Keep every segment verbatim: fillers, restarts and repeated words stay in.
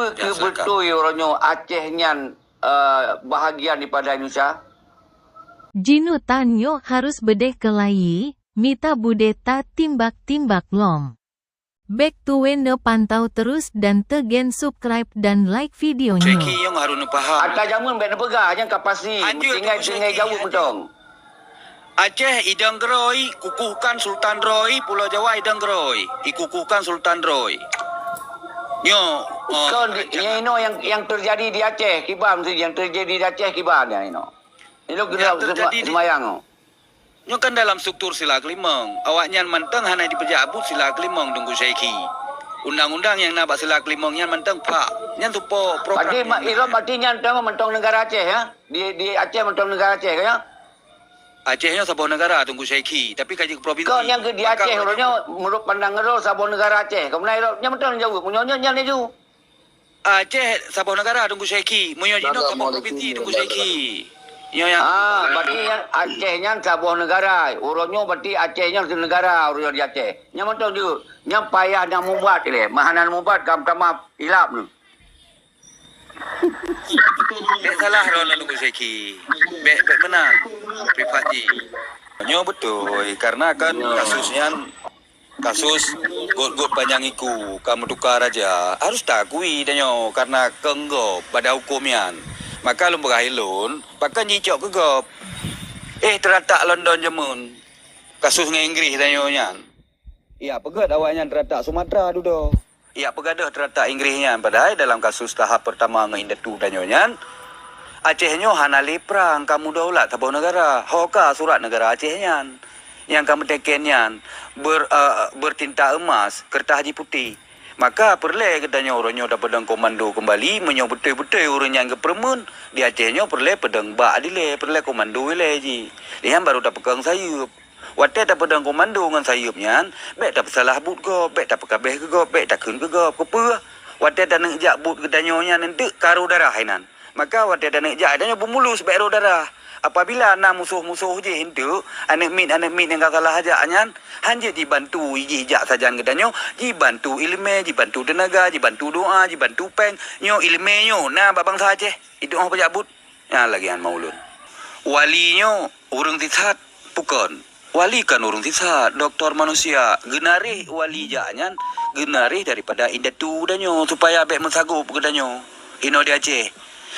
Peue keuh beutôi uroe nyoe Aceh nyan, eh, bahagian daripada Indonesia? Jinutan nyoe harus beudeh keulayi, mita budeta timbak-timbak lom. Bék tuwén neupantau terus dan teugen subscribe dan like video nyoe. Syekhi nyang harôh neupaham. Ata jameun bék neupeugah, nyang ka pasti. Anjur, tinggai, tinggai jaweueb mantong. Aceh idong geurôi, kukuhkan Sultan Roy, Pulo Jawa idong geurôi, ikukuhkan Sultan Roy. Nyoe, oh, kon di, nyang inoe nyang, nyang teujadi di Aceh, kiban meusti nyang teujadi di Aceh, kiban nyang inoe. Inoe keuneuk seumayang. Nyoe kan dalam struktur sila keulimong. Awaknyan mantong hana jipeujak buet sila keulimong Teungku Syekhi. Undang-undang nyang na bak sila keulimong nyan mantong phak. Nyan tupo program. Berarti ma-, ilôn berarti nyan teuma mantong negara Aceh, ya? Di, di Aceh mantong negara Aceh, ya? Aceh nyoe saboh negara Teungku Syekhi, tapi ka jeuet keu provinsi. Kok nyang keu di Aceh uroe nyoe, menurut pandangan droe saboh negara Aceh. Keumanai droe, nyan mantong jaweueb, meunyoe nyan, nyan laju. Aceh saboh negara Teungku Syekhi, meunyoe jinoe saboh provinsi Teungku Syekhi. Nyoe nyang. Ah, berarti nyan Aceh nyan saboh negara. Uroe nyoe berarti Aceh nyan seuneugara uroe nyoe di Aceh. Nyan mantong jeuet. Nyan payah nyang mubat ilée. Meuhana mubat gam tamah ilab nyoe. Bék salah droe Teungku Syekhi. Bék, bék meunan. Privat jih. Nyoe beutôi, karena kan kasus nyan kasus gôt-gôt panyang iku ka meutuka raja, harôh taakui tanyoe karena keu gob bak huköm nyan. Maka lôn peugah ilôn, pakon jicok keu gob. Eh, teuratak London jameun kasus ngon Inggris tanyoe nyan. Yak peugét awaknyan teuratak Sumatra dudoe. Yak peugadôh teuratak Inggris nyan, padahai dalam kasus tahap pertama ngon indatu tanyoe nyan, Aceh nyoe hana lé prang ka meudaulat saboh neugara. Ho ka surat neugara Aceh nyan. Nyang ka meuteken nyan ber-, eh, bertinta emas, keureutah jih putéh. Maka peureulée geutanyoe uroe nyoe tapeudong komando keumbali, meunyoe beutôi-beutôi ureuëng nyan geupeureumeun, di Aceh nyoe peureulée peudong bak dilée, peureulée komando ilée jih. Nyan barô tapeukong sayeuep. Watée tapeudong komando ngon sayeuep nyan, bék tapeusalah buet gob, bék tapeukabeh keu gob, bék takheun keu gob. Keupeue? Watée taneuk jak buet geutanyoe nyan eunteuk ka rô darah inan. Maka watée taneuk jak tanyoe beumulus bék rô darah. Apabila na musoh-musoh jih eunteuk, aneuk miet-aneuk miet nyang ka salah jak nyan, han jeuet jibantu jih jak sajan geutanyoe, jibantu iéleumé, jibantu teunaga, jibantu doá, jibantu péng. Nyoe iéleumé nyoe na bak bansa Aceh, itu óh peujak buet. Nyan lagée nyan ma ulôn. Wali nyoe ureuëng sisat, bukon? Wali kan ureuëng sisat, doktor manusia. Geunaréh wali jak nyan, geunaréh daripada indatu geutanyoe, supaya bék meusagop geutanyoe. Inoe di Aceh.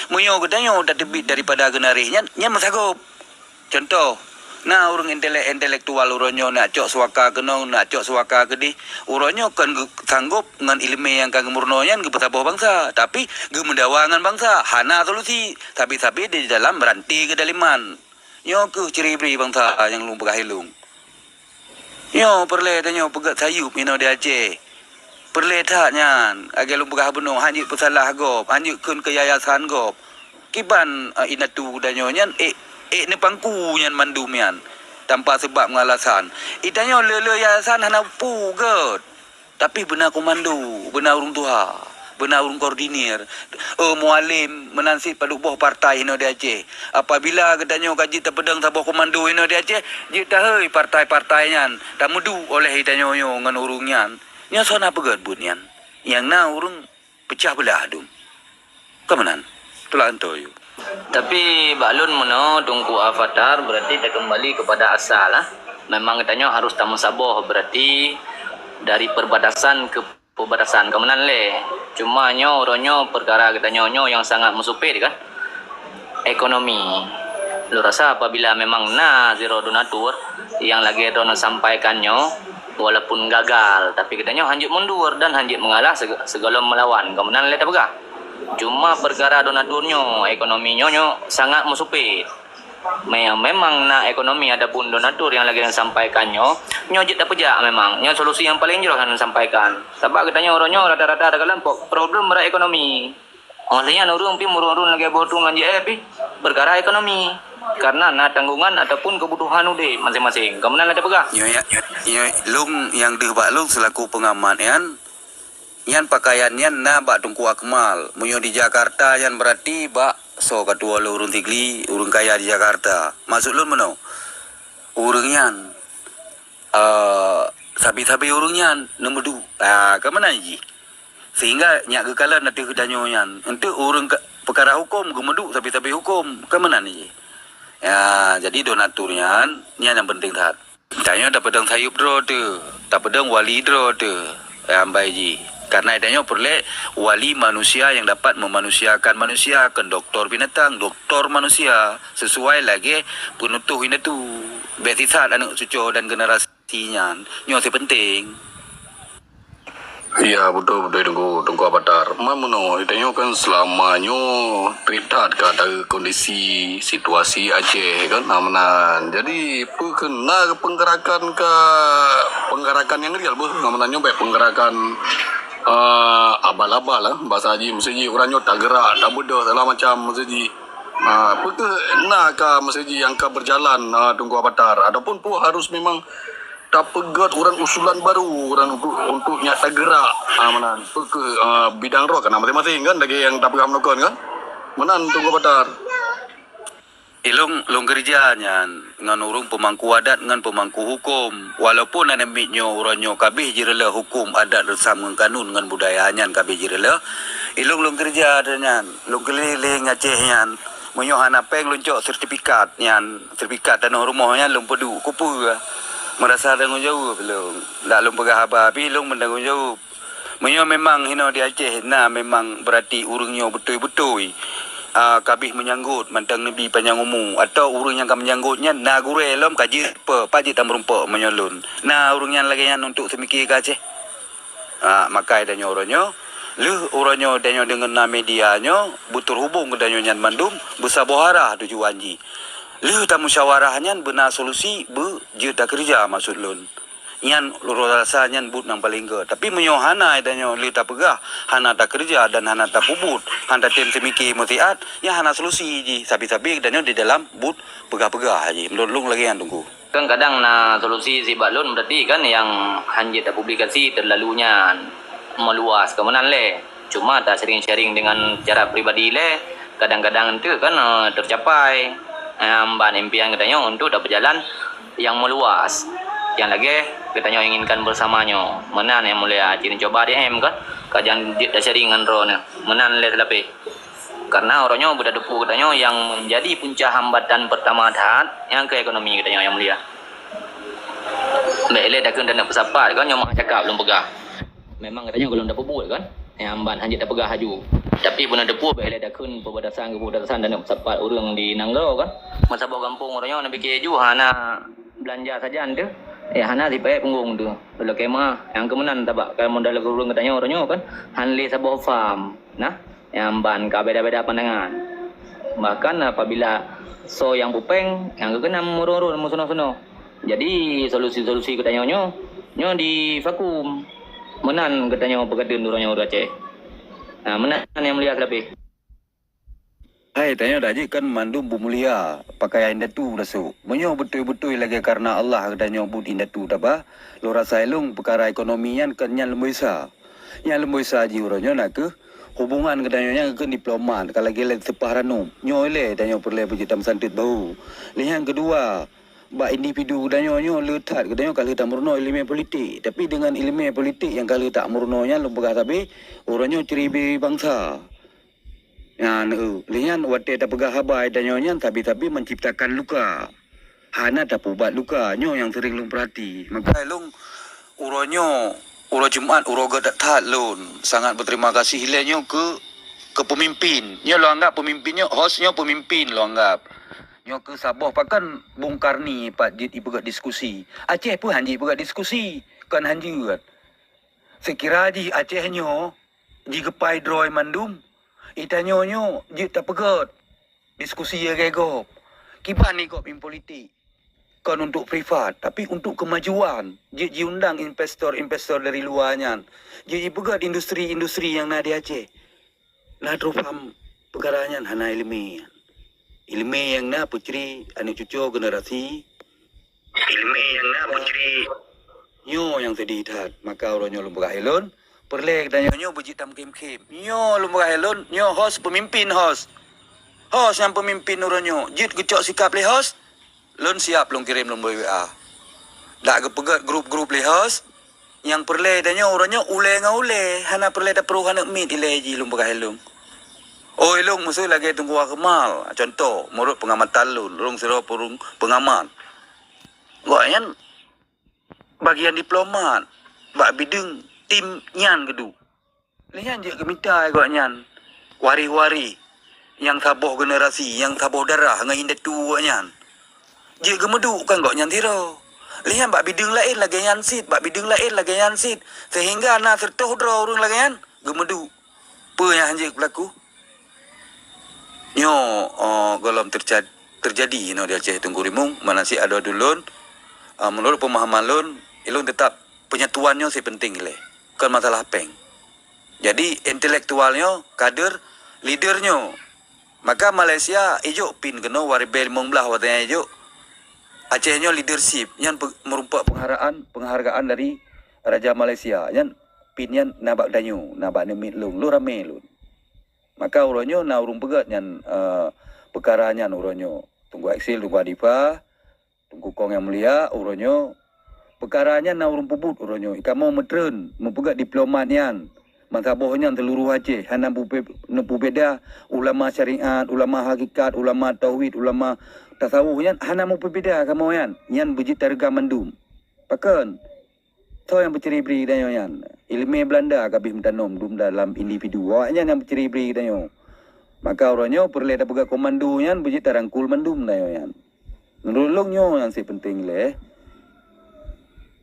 Meunyoe geutanyoe tateubiet daripada geunaréh nyan, nyan meusagop. Cuntoh, na ureuëng intelek-, intelektual uroe nyoe nak cok suaka keunong, nak cok suaka keudeh. Uroe nyoe kon geu-, sanggop ngon iéleumé nyang ka geumeurunoe nyan geupeusaboh bansa, tapi geumeudawa ngon bansa, hana solusi, sabe-sabe di dalam ranté keudaliman. Nyoe kheueh ciri-bri bansa nyang lôn peugah ilôn. Nyoe peureulée tanyoe peugét sayeuep inoe di Aceh. Peureulée that nyan, lagée lôn peugah bunoe, han jeuet peusalah gob, han jeuet kheun keu yayasan gob. Kiban, eh, indatu tanyoe nyan, ék, ék neupangku nyan mandum nyan, tanpa seubab ngon alasan. Di tanyoe le-le yayasan hana peue gét. Tapi beuna komando, beuna ureuëng tuha, beuna ureuëng koordinir. Oh, Mualem, meunan cit padub boh partai inoe di Aceh. Apabila geutanyoe ka jeuet tapeudong saboh komando inoe di Aceh, jeuet tahôi partai-partai nyan tameuduek oleh geutanyoe nyoe ngon ureuëng nyan. Nyoe soe na peugét buet nyan? Nyang na ureuëng peucah beulah dum. Ka meunan, tulak hanto yue. Tapi bak lôn meunoe Teungku Avatar, berarti takeumbali keupada asal, ah. Memang geutanyoe harus tameusaboh, berarti dari perbatasan ke perbatasan, ka meunan lé. Cuma nyoe uroe nyoe peukara geutanyoe nyoe nyang sangat meusupet kan. Ekonomi. Lôn rasa apabila memang na sidroe donatur nyang lagée droeneuh sampaikan nyoe, walaupun gagal, tapi geutanyoe hanjeuet mundur dan hanjeuet meungalah seg-, sigohlom meulawan, ka meunan lé tapeugah. Cuma peukara donatur nyoe, ekonomi nyoe, nyoe sangat meusupet. Me-, memang na ekonomi ataupun donatur nyang lagée droeneuh sampaikan nyoe, nyoe jeuet tapeujak memang. Nyoe solusi nyang paleng jroh nyang sampaikan. Sabab geutanyoe uroe nyoe rata-rata dalam po-, problem brat ekonomi. Óh lheueh nyan ureuëng pih meurun-run lagée boh tueng ngon jih pih peukara ekonomi, karena na tanggongan ataupun keubutuhan udeb maséng-maséng. Ka meunan lagée peugah. Nyoe, nyoe, nyoe, lôn nyang deuh bak lôn seulaku peungamat nyan, nyan pakaian nyan na bak Teungku Akmal. Meunyoe di Jakarta nyan berarti bak soe ka tuwoe lé ureuëng Sigli, ureuëng kaya di Jakarta. Maksud lôn meunoe, ureuëng nyan, eh, sabe-sabe ureuëng nyan neumeuduek. Ah, ka meunan jih. Sehingga nyak geukalon ateueh geutanyoe nyan. Enteuk ureuëng ka-, peukara huköm geumeuduek sabe-sabe huköm. Keu meunan jih. Ya, jadi donatur nyan, nyan nyang penting that. Tanyoe tapeudong sayup droe teuh, tapeudong wali droe teuh, eh, ambai jih. Karena tanyoe peureulée wali manusia yang dapat memanusiakan manusia, kon doktor binatang, doktor manusia, sesuai lagée peunutôh indatu. Bék sisat aneuëk cucoe dan generasi nyan. Nyoe si penting. Ya, beutôi, beutôi, Teungku, Teungku Abatar. Man meunoe, tanyoe kan seulama nyoe trép that ka taeu kondisi situasi Aceh kan, na meunan. Jadi, peu kheun na peunggerakan ka, peunggerakan nyang real beuh, na meunan nyoe bék peunggerakan, eh, abal-abal lah. Bahasa jih, meusti jih ureuëng nyoe tageurak, tabeudôh segala macam, meusti jih. Ah, peu kheun na ka meusti jih nyang ka berjalan, ah, Teungku Abatar? Ataupun peu harus memang tapeugét ureuëng usulan baru ureuëng untuk, untuk nyak tageurak, ha, meunan. Peu kheun, ha, bidang droe kan masing-masing kan, lagée nyang tapeugah meunokon kan. Meunan Teungku Abatar. Ilong lôn keureuja nyan ngon ureuëng peumangku adat ngon peumangku huköm. Walaupun aneuk miet nyoe uroe nyoe kabeh jireulée huköm adat reusam ngon kanun ngon budaya nyan kabeh jireulée, ilong lôn keureuja nyan, lôn keuliléng Aceh nyan. Meunyoe hana péng lôn cok sertifikat nyan, sertifikat tanoh rumoh nyan lôn peuduek. Keupeue? Meurasa tanggong jaweueb lôn. Dak lôn peugah haba, pi lôn meutanggong jaweueb. Meunyoe memang hinoe di Aceh na memang beurati ureuëng nyoe beutôi-beutôi, a, kabeh meunyanggot mantong neubi panyang umu, atawa ureuëng nyang ka meunyanggot nyan na gurée lom ka jeuet pe, pat jeuet tameurumpok meunyoe lôn. Na ureuëng nyan lagée nyan untuk seumike keu Aceh. Ha, makai tanyoe uroe nyoe, lheueh uroe nyoe tanyoe deungon na media nyoe, beuteuhubong geutanyoe nyan mandum, beusaboh arah tujuan jih. Lheueh tamusyawarah nyan beuna solusi, beu jeuet takeureuja maksud lôn. Nyan lôn rasa nyan buet nyang paleng gét. Tapi meunyoe hana tanyoe lheueh tapeugah, hana takeureuja dan hana tapeubuet, hana tatem seumike meusiat, nyan hana solusi jih. Sabe-sabe geutanyoe di dalam buet peugah-peugah jih. Meunurot lôn lagée nyan, Teungku. Kan kadang na solusi sibak lôn berarti kan nyang han jeuet tapublikasi terlalu nyan meuluas keu meunan lé. Cuma ta sharing-sharing dengan cara pribadi lé, kadang-kadang tu kan, eh, tercapai, eh, ban impian geutanyoe untuk tapeujalan nyang meuluas. Nyang lagée geutanyoe inginkan bersama nyoe. Meunan nyang mulia, cit cuba di M kan, ka jan jeuet ta sharing ngon droeneuh. Meunan lé seulapeh. Karena uroe nyoe beutateupeue geutanyoe nyang menjadi punca hambatan pertama that nyang keu ekonomi geutanyoe nyang mulia. Bék ilée takheun taneuk peusapat kan nyoe meuh cakap lôn peugah. Memang geutanyoe gohlom tapeubuet kan? Nyang ban han jeuet tapeugah laju. Tapi beuna teupeue bék ilée takheun peubatasan-peubatasan taneuk peusapat ureuëng di nanggroe kan? Meusaboh gampông uroe nyoe na pike ju hana beulanja sajan teuh. Eh, hana sipayek punggong teuh. Lôn lakée meuah, nyang keu meunan tabak kan modal ureuëng geutanyoe uroe nyoe kan? Han lé saboh farm. Nah, nyang ban ka beda-beda pandangan. Bahkan apabila soe nyang peupéng, nyang geukeunam meuron-ron meusunoh-sunoh. Jadi solusi-solusi geutanyoe nyoe, nyoe di vakum. Meunan geutanyoe peukadeun uroe nyoe ureuëng Aceh. Nah, meunan nyang mulia seulapeh. Hai, tanyoe dak jeuet kan mandum beumulia pakaian indatu rasuk. Meunyoe beutôi-beutôi lagée kareuna Allah geutanyoe buet indatu taba, lôn rasa ilong peukara ekonomi nyan kan nyan leumboi sa. Nyang leumboi sa jih uroe nyoe nakeuh hubungan geutanyoe nyan keu diplomat ka lagée lé seupah ranub. Nyoe ilée tanyoe peureulée beujeuet tameusanteut bahu. Lheueh nyang keudua, bak individu geutanyoe nyoe le that geutanyoe ka lheueh tameurunoe iéleumé politik. Tapi deungon iéleumé politik nyang ka lheueh tameurunoe nyan lôn peugah sabe, uroe nyoe ceuri bansa. Nyan, eu, lheueh nyan watée tapeugah haba tanyoe nyan sabe-sabe menciptakan luka. Hana tapeuubat luka, nyoe nyang sering lôn peurati. Maka lôn uroe nyoe, uroe Jumat, uroe gét that lôn. Sangat beuterima kasih lé nyoe keu, keu peumimpin. Nyoe lôn anggap peumimpin nyoe, host nyoe peumimpin lôn anggap. Nyoe keu saboh pakon Bung Karni pat jeuet ipeugét diskusi. Aceh peue han jeuet ipeugét diskusi, kon han jeuet. Seukira jih Aceh nyoe jigeupai droe mandum, itanyoe nyoe jeuet tapeugét diskusi lagée gob. Kiban ni gob in politik. Kon untuk privat, tapi untuk kemajuan. Jeuet jiundang investor-investor dari luwa nyan. Jeuet jipeugét industri-industri nyang na di Aceh. Na troh paham peukara nyan hana iéleumé nyan. Iéleumé nyang na peucri aneuëk cucoe generasi. Iéleumé nyang na peucri. Nyoe nyang seudeh that. Maka uroe nyoe lôn peugah ilôn, peureulée geutanyoe nyoe beujeuet tameukhém-khém. Nyoe lôn peugah ilôn, nyoe host peumimpin host. Host nyang peumimpin uroe nyoe. Jeuet geucok sikab lé host, lôn siab lôn kirém lôn bri W A. Dak geupeugét grup-grup lé host, Nyang peureulée tanyoe uroe nyoe ulée ngon ulée, hana peureulée tapeurôh aneuk miet ilée jih lôn peugah ilông. Oh ilông meuseu lagée Teungku Akmal, contoh, meunurot peungamatan lôn, lôn sidroe peurung-, peungamat. Gobnyan bagian diplomat bak bideueng tim nyan geuduek. Lé nyan jeuet geumita gobnyan waréh-waréh nyang saboh generasi, nyang saboh darah ngon indatu gobnyan. Jeuet geumeuduek kan gobnyan sidroe. Lé nyan bak bideueng laén lagée nyan cit, bak bideueng laén lagée nyan cit, seuhingga na siratoh droe ureuëng lagée nyan geumeuduek. Peue nyang hanjeuet beulaku? Nyoe, oh, gohlom terja-, teujadi inoe di Aceh Teungku Rimong, meunan cit adoe dulôn, ah, meunurot peumahaman lôn, ilôn teutap peunyatuan nyoe si peunteng ilée, kon masalah péng. Jadi, intelektual nyoe, kader, leader nyoe. Maka Malaysia ijok pin keunoe waréh bée limong blaih watée nyan ijok. Aceh nyoe leadership, nyan pe-, meurumpok pengharaan, penghargaan dari Raja Malaysia. Nyan pin nyan na bak tanyoe, na bak aneuk miet lôn, lôn ramé lôn. Maka uroe nyoe na ureuëng peugét nyan, eh, peukara nyan uroe nyoe. Teungku Eksil, Teungku Adifa, Teungku Kong nyang mulia, uroe nyoe peukara nyan na ureuëng peubuet uroe nyoe. Kamoe meutreun, meupeugét diplomat nyan. Bansaboh nyan seuluruh Aceh, hana mupe-, neupeubeda ulama syariat, ulama hakikat, ulama tauhid, ulama tasawuf nyan, hana mupeubeda kamoe nyan. Nyan beujeuet tareugam mandum. Pakon? Soe nyang peuciri-bri geutanyoe nyan? Iéleumé Beulanda ka abéh meutanom dum dalam individu. Awaknyan nyang peuciri-bri geutanyoe. Maka uroe nyoe peureulée tapeugah komando nyan beujeuet tarangkul mandum tanyoe nyan. Meunurot lôn nyoe nyang si peunteng lé.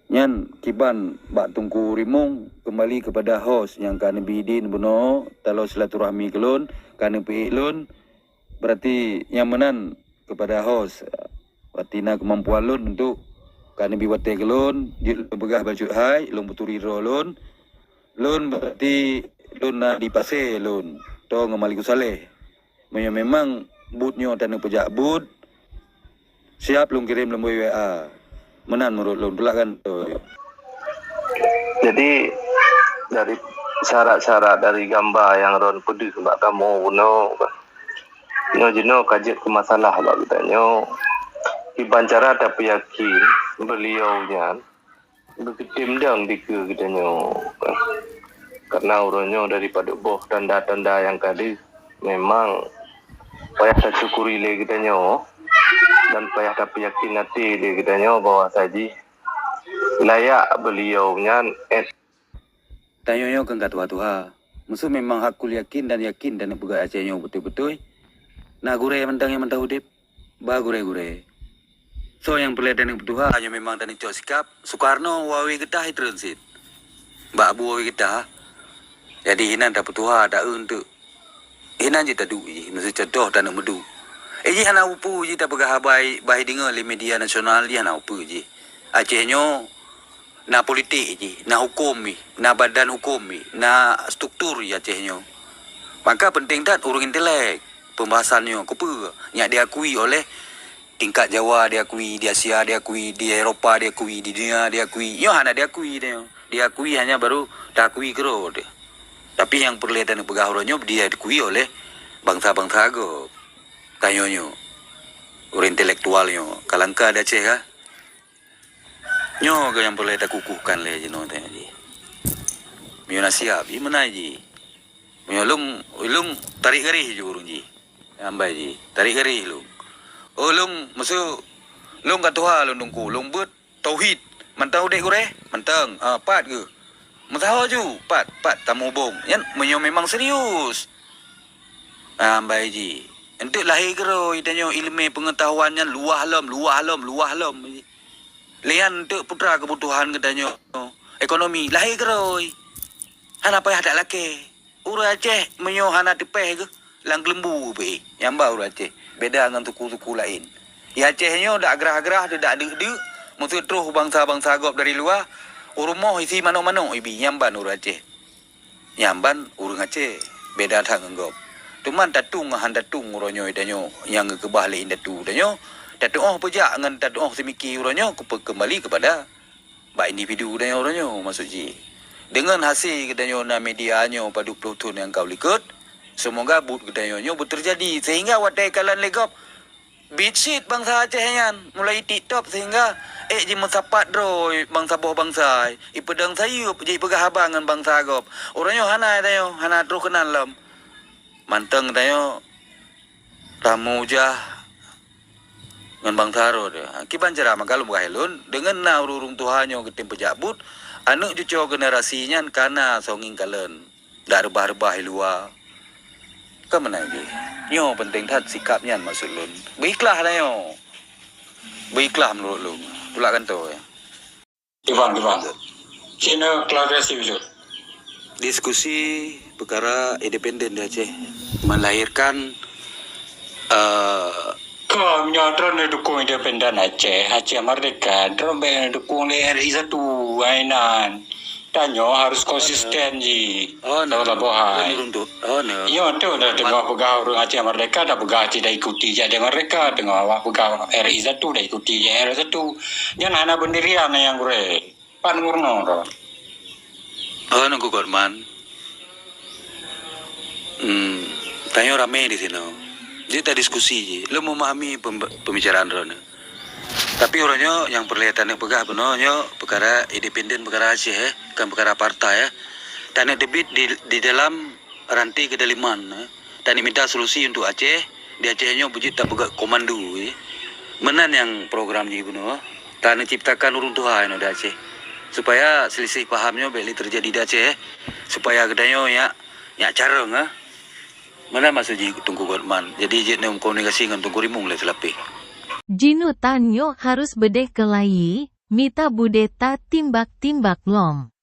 Nyan kiban bak Teungku Rimong, keumbali keupada host nyang ka neubi idin bunoe talo silaturahmi keu lôn, ka neupeuék lôn. Berarti nyang meunan keupada host, berarti na keumampuan lôn untuk ka neubi watée keu lôn, jeuet lôn peugah bacut hai, lôn peuturi droe lôn. Lôn berarti lôn na di Pasé lôn, toe ngon Malikussaleh. Meunyoe memang buet nyoe taneuk peujak buet, siap lôn kirém lam W A. Meunan meunurot lôn, peulak kan? Jadi, dari syarat-syarat dari gamba nyang droen peudeuh bak kamoe bunoe, nyoe jinoe ka jeuet keu masalah bak geutanyoe. Kiban cara tapeuyakin beuliau nyan beukeutém dong dikeue geutanyoe. Karena uroe nyoe dari padub boh tanda-tanda nyang ka deuh, memang payah tasyukuri lé geutanyoe dan payah tapeuyakin até lé geutanyoe bahwa sajih layak beuliau nyan et. Tanyoe nyoe keu ka tuha-tuha. Meuseu memang hakul yakin dan yakin dan peugah Aceh nyoe beutôi-beutôi, na gurée mantong nyang mantong udeb. Ba gurée-gurée. Soe nyang peureulée taneuk peutuha, nyoe memang taneuk cok sikap. Sukarno wawe geutah itreun cit. Bak abu wawe geutah. Jadi hinan tapeutuha, ta-eu enteuk. Hinan jih taduek jih, meuseucontoh taneuk meuduek. Eh jih hana upeue jih tapeugah haba bah deungoe lé media nasional jih hana upeue jih. Aceh nyoe na politik jih, na huköm jih, na badan huköm jih, na struktur jih Aceh nyoe. Maka penting that ureuëng intelek pembahasan nyoe. Keupeue? Nyak diakui oleh tingkat Jawa, diakui di Asia, diakui di Eropa, diakui di dunia, diakui. Nyoe hana diakui nyoe. Diakui hanya baru takui keudroe. Tapi nyang peureulée taneuk peugah uroe nyoe diakui oleh bansa-bansa gob. Tanyoe nyoe, ureuëng intelektual nyoe, ka langka di Aceh ka. Nyoe keuh nyang peureulée takukuhkan lé jinoe teuh jih. Meunyoe na siab, jih meunan jih. Meunyoe lôn, lôn tarék garéh ju ureuëng jih. Ambai jih, tarék garéh lôn. Oh lôn, meuseu lôn ka tuha lôn teungku, lôn beuet tauhid. Mantong udeb gurée? Mantong. Ah, pat geuh? Meusaho ju, pat, pat tamuhubong. Nyan meunyoe memang serius. Ah, ambai jih. Enteuk lahé keudroe tanyoe iéleumé peungeutahuan nyan luwah lom, luwah lom, luwah lom. Lé nyan enteuk putra keubutuhan geutanyoe ekonomi lahé keudroe. Hana payah that lakée. Ureuëng Aceh meunyoe hana teupéh geuh lam geuleumbu pih, nyang ba ureuëng Aceh. Beda ngon suku-suku laén. Di Aceh nyoe dak grah-grah, dak deuk-deuk, meuseu troh bansa-bansa gob dari luwa, u rumoh isi manok-manok ibi, nyang ban ureuëng Aceh. Nyang ban ureuëng Aceh, beda that ngon gob. Teuma tatueng ngon han tatueng uroe nyoe tanyoe nyang geukeubah lé indatu tanyoe, tatuoh peujak ngon tatuoh seumiki uroe nyoe keupe-, keumbali keupada bak individu geutanyoe uroe nyoe, maksud jih. Deungon hase geutanyoe na media nyoe padub ploh thon nyang ka u likot, seumoga buet geutanyoe nyoe beuteujadi seuhingga watée kalon lé gob, biet cit bansa Aceh nyan, mulai TikTok seuhingga ék jimeusapat droe bansaboh bansa, ipeudong sayeuep jipeugah haba ngon bansa gob. Uroe nyoe hana tanyoe, hana troh keunan lom. Mantong tanyoe tameujah ngon bansa rot. Kiban cara maka lôn peugah lôn, deungon na ureuëng tuha nyoe geutem peujak buet, aneuëk cucoe generasi nyan ka na soe ngieng kalon. Dak reubah-reubah i luwa. Kan meunan jih. Nyoe penting that sikap nyan maksud lôn. Beuikhlaih tanyoe. Beuikhlaih meunurot lôn. Tulak kantô ya. Ivan, Ivan. Cina klarifikasi jeuet. Diskusi peukara independen di Aceh melahirkan, eh, Kau nyoe droe neudukung independen Aceh, Aceh Merdeka, droe bèk neudukung lé R I satu, hainan. Tanyoe harus konsisten jih. Oh, no. Tahu tak, bohai? Belum tentu. Oh, no. Nyoe tu dah teungoh peugah ureuëng Aceh Merdeka, dah peugah Aceh dah ikuti je Aceh Merdeka, teungoh awak peugah R I satu, dah ikuti je R I satu. Nyan hana pendirian nyang gurèe. Pan gubernur tu. Oh, Teungku Kotman. Hmm, tanyoe ramé di sinoe. Jadi tadiskusi jih. Lôn memahami pem-, pembicaraan droeneuh. Tapi uroe nyoe nyang peureulèe taneuk peugah bunoe nyoe peukara independen, peukara Aceh, eh, bukan peukara partai, eh. Taneuk teubiet di, di dalam ranté keudaliman, eh. Taneuk minta solusi untuk Aceh, di Aceh nyoe beujeuet tapeugah komando, eh. Meunan nyang program jih bunoe. Taneuk ciptakan ureuëng tuha inoe di Aceh. Supaya selisih paham nyoe bèk lé teujadi di Aceh, eh. Supaya geutanyoe nyak, nyak carông, eh. Meunan maksud jih Teungku Kotman. Jadi jeuet neuk komunikasi ngon Teungku Rimueng lé seulapeh. Jinutan nyoe harus beudeh keulayi, mita beudeh tatimbak-timbak lom.